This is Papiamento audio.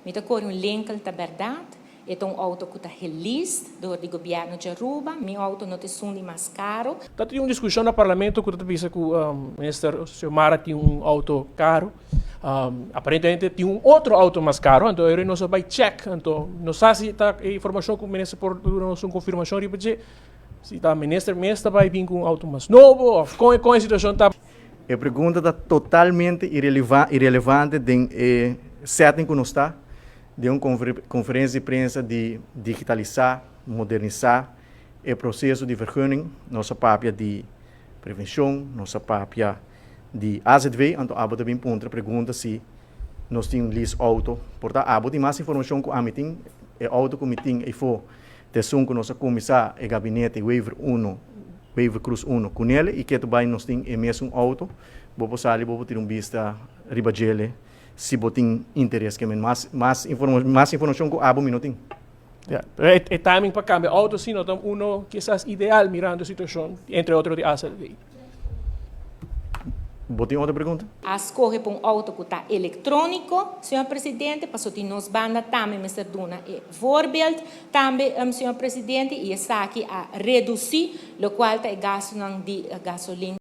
Mi ta core un Lincoln, ta berdad. E ta un auto cu ta geleased door di gobierno di Aruba. Mi auto no ta esun di mas caro. Ta tin un discusion na Parlamento cu ta bisa cu Minister Xiomara tin un auto caro. Aparentemente tin un otro auto mas caro, anto eri nos a bay check, anto no sa si ta e informacion cu Minister por duna nos un confirmacion riba dje, si ta Minister mes ta bay bin cu un auto mas nobo of con e situacion ta. E pregunta ta totalmente irelevante den e setting cu nos ta, den un conferencia di prensa di digitalisa, modernisa e proceso di vergunning. Nos a papia di prevencion, nos a papia di AZV, anto abo ta bin puntra pregunta si nos tin un lease auto. Por ta abo tin mas informacion cu ami tin. E auto cu mi tin eyfo ta esun cu nos a cuminsa e gabinete Wever uno, Wever Croes uno cunele y ketu bay nos tin e mesun auto. Bo por sali, bo por tira un bista riba djele si bo tin interes. Ke men mas mas mas informacion cu abo mi no tin. Ya, pero e timing pa cambia auto si no ta uno kisas ideal mirando e situacion entre otro di AZV. Bo tin otro pregunta? A scoge pa un auto cu ta electronico, señor Presidente, pasobra di nos banda tambe mester duna e voorbeeld tambe, señor Presidente, y esaki a reduci locual ta e gastonan di gasolin.